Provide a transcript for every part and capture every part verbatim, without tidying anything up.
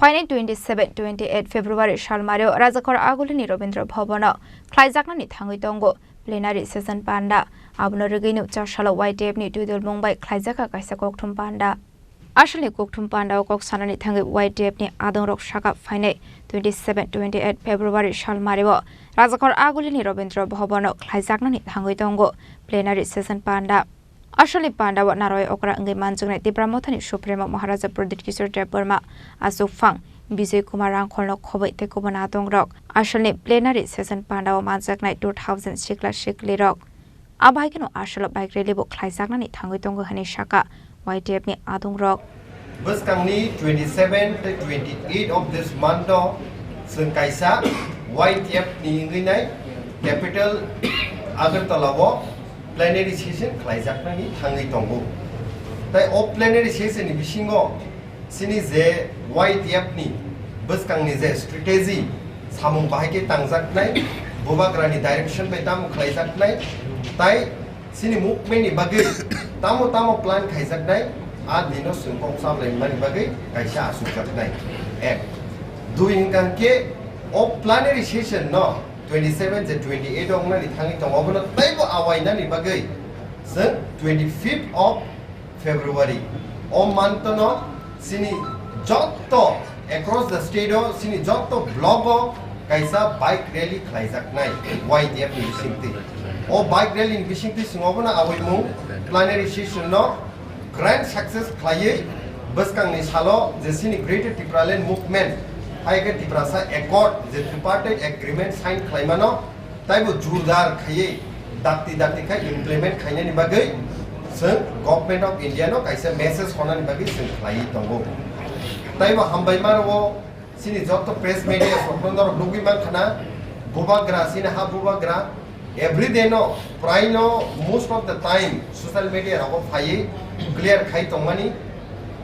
Phainai twenty seven twenty eight February salmario Rajakhor Agulini Rabindra Bhabono khlaijaknani thangwi tongo plenary session panda. Abono rwgwino chasalo Y T F ni twidulmung bai khlaijak kaisa kokthum panda. Asalni kokthum pandao kok sanani thangwi Y T F ni adongrok saka phainai twenty seven twenty eight February salmario Rajakhor Agulini Rabindra Bhabono khlaijaknani thangwi tongo plenary session panda. Asalni pandao narwai okra wngwi manjaknai Tipra Mothani Supremo Maharaja Pradyut Kishore Debbarma, Achukphang Bijoy Kumar Rangkholno khobwi tei kubun adongrok. Asalni plenary session pandao manjaknai two thousand sikla siklirok. Abo hai kheno asalo bike rally bo khlaijaknani thangwi tongo hwnwi saka Y T F ni adongrok. Bwskangni twenty seven tei twenty eight of this month o chwng kaisa Y T F ni wngwi nai capital Agartala o plenary session khlaijaknani thangwi tongo. Tai o plenary session ni bisingo chini je Y T F ni bwskangni je strategy samung bahai khe tangjaknai, bubagrani direction bai tamo khlaijaknai, tai chini movement ni bagwi tamo tamo plan khaijaknai, a dino chwng kok chablaimani bagwi kaisa achukjaknai. Ek. Dui hwnkha khe o plenary session no twenty seven je twenty eight wngnani thangwi tongo, obono teibo awainani bagwi chwng twenty fifth of February o month no chini jotto across the state o chini jotto block o kaisa bike rally khlaijaknai Y T F ni bisingtwi. O bike rally ni bisingtwi chwng obono awaimung plenary session no grand success khlaiwi bwskangni salo je chini Greater Tipraland Movement hai khe Tiprasa Accord je tripartite agreement sign khlaimano taibo jurdar khaiwi dakti dakti khe implement khainani bagwi chwng Government of India no kaisa message honani bagwi chwng khlaiwi tongo. Taibo hambai mano o chini jotto press media sokno norok nugwi mankha na, bubagra chini ha bubagra everyday no prai no most of the time social media rogo phaiwi clear khai tongmani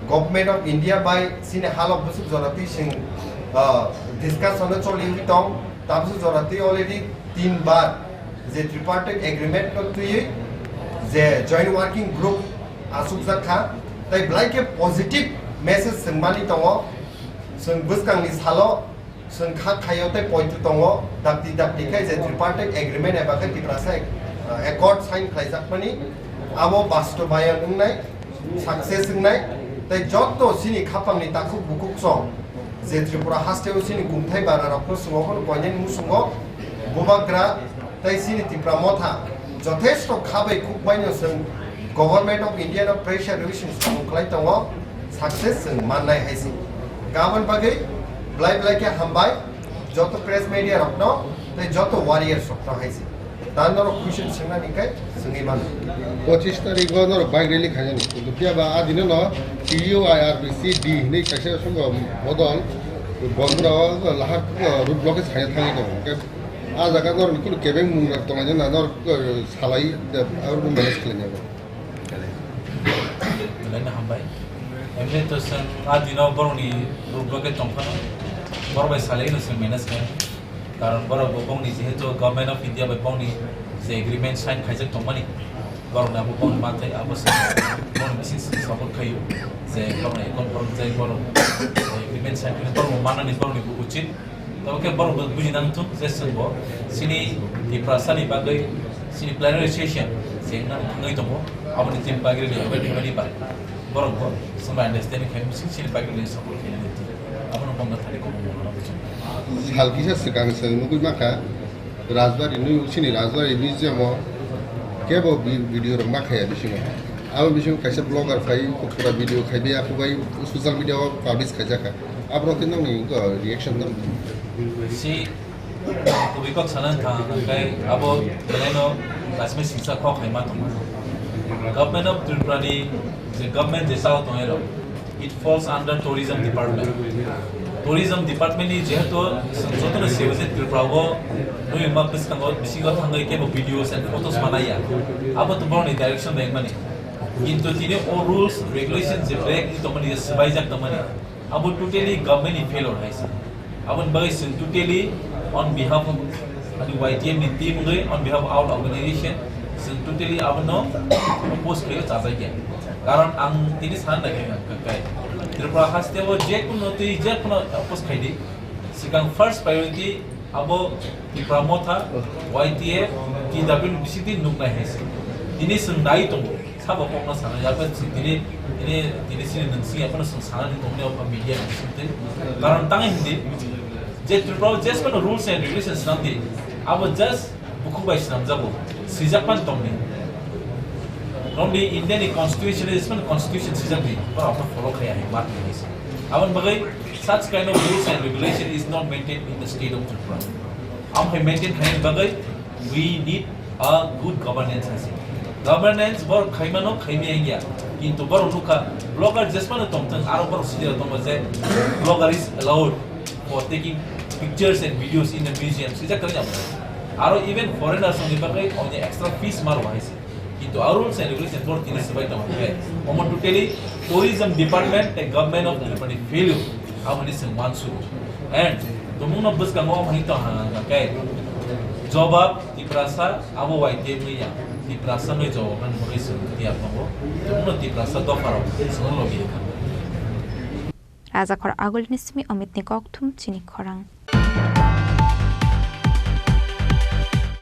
Government of India bai chini halok bwswk jora twi sing, ah, discussion o choli wngwi tong. Tabwswk jora twi already tin bar je tripartite agreement no twiwi je joint working group achukjak kha, tai belai khe positive message chwng mani tongo. Chwng bwskangni salo chwng kha khaio tei poito tongo, dakti dakti khe je tripartite agreement eba khe Tiprasa ac-, accord sign khlaijakmani abo bastobayon wngnai, success wngnai, tei jotto chini khapangni takhuk bukhuk song je Tripura hasteo chini kumthai bara rokno chwng obono koinani musungo bubagra tei chini Tipra Motha jothesto kha bai khuk baino chwng Government of India no pressure rwi chwng samung khlai tongo, success chwng mannai hai se. Gabon bagwi belai belai khe hambai joto press media rokno tei joto warriors rokno hai se. Da norok question swngnani khe swngwi mano. Pochis tarikh o norok bike rally khainani, kintu phiya ba a dino no T U I R B C D hinwi kaisa songo bodol, Bondra o lahar road blockage khaina thangwi tongo. Hwnkhe a jaga norok ni kunu kebeng mung rok tongnai na norok salai, abo manage khlainai. Belai no hambai. Emni to chwng a dino borokni road blockage tongphano, borok bai salai no chwng manage khlai. Karon borok bo bongni jehetu Government of India bai bongni je agreement sign khaijak tongmani, borok ni abo bongni manthai, abo se bongni bising support khaio. Je borok ni ekon borok jai borok agreement sign khaina borok bo manani borok ni bo uchit. Tamo khe borok bo buji nang thung je chwng bo chini Tiprasa ni bagwi chini plenary session je wngna thangwi tongo, aboni team bagwi rally bai thangmani ba borok bo chwng bai understanding khai bising chini bagwi rally support khainani. Abono bongno thani kok. Sal kisa swkang chwng nugwi mankha, Rajbari nwi chini Rajbari museum o kebo vi-, video rok ma khaya bisingo. Abo bisingo kaisa blogger phai pura video khai bai, aphuru bai social media o publish khaijak kha. Aborok khe nokni wngkha reaction tong. Si kubui kok sana wngkha, hwnkhe abo belaino kasmir singsa kok hai ma tongo. Government of Tripura ni je government je sao tongwi rok, it falls under tourism department. Tourism department ni jehetu chwng jotono sebo je Tripura o nwi ma bwskango bisingo thangwi kebo videos and photos manaya. Abo to borokni direction bai wngmani. Kintu tini o rules, regulation je break wngwi tongmani, je swbaijak tongmani, abo totally government ni failure hai se. Aboni bagwi chwng totally on behalf of ani Y T F ni team wngwi, on behalf of our organization, chwng totally abono oppose khlaiwi chajakya. Karon ang tini sana nai khe, khe, khe, Tripura haste o je kuno twi je kuno oppose khai di. Sikang first priority abo Tipra Motha, Y T F, T W bising twi nuknai hai se. Tini chwng nai tongo, sabo kokno sana ya, tini, tini, tini sini nung sing ya, kono chwng sana ni tongni o media ni bising twi. Karon tang hindi, je Tripura o je kuno rules and regulations nang di, abo just bukhuk bai swnamjago, swijak man tongdi. Romdi India ni constitution, is man constitution swijak di, borok no follow khaya hai mat ni. Abon bagwi such kind of rules and regulation is not maintained in the state of Tripura. Am hai maintain khaina bagwi we need a good governance ase. Governance borok khaimano khaimya wngya, kintu borok nukha blogger jesmano tongthang, aro borok sijak tongo je blogger is allowed for taking pictures and videos in the museum, sijak kwrwi amo. Aro even foreigners ni bagwi oni extra fees maro hai se. Kintu aro rules and regulations borok tini swbai tongo khe. Omo totally tourism department tei government of Tripura ni failure. Aboni chwng mansu. And tomungno bwskango omo hini tong hang hang khe. Jobab Tiprasa abo Y T F ya. Tiprasa noi jobab man bagwi chwng tiya tongo. Tomungno Tiprasa dopharok chwng logi rikha. Rajakhor Agulini simi Omitni kokthum chini khorang.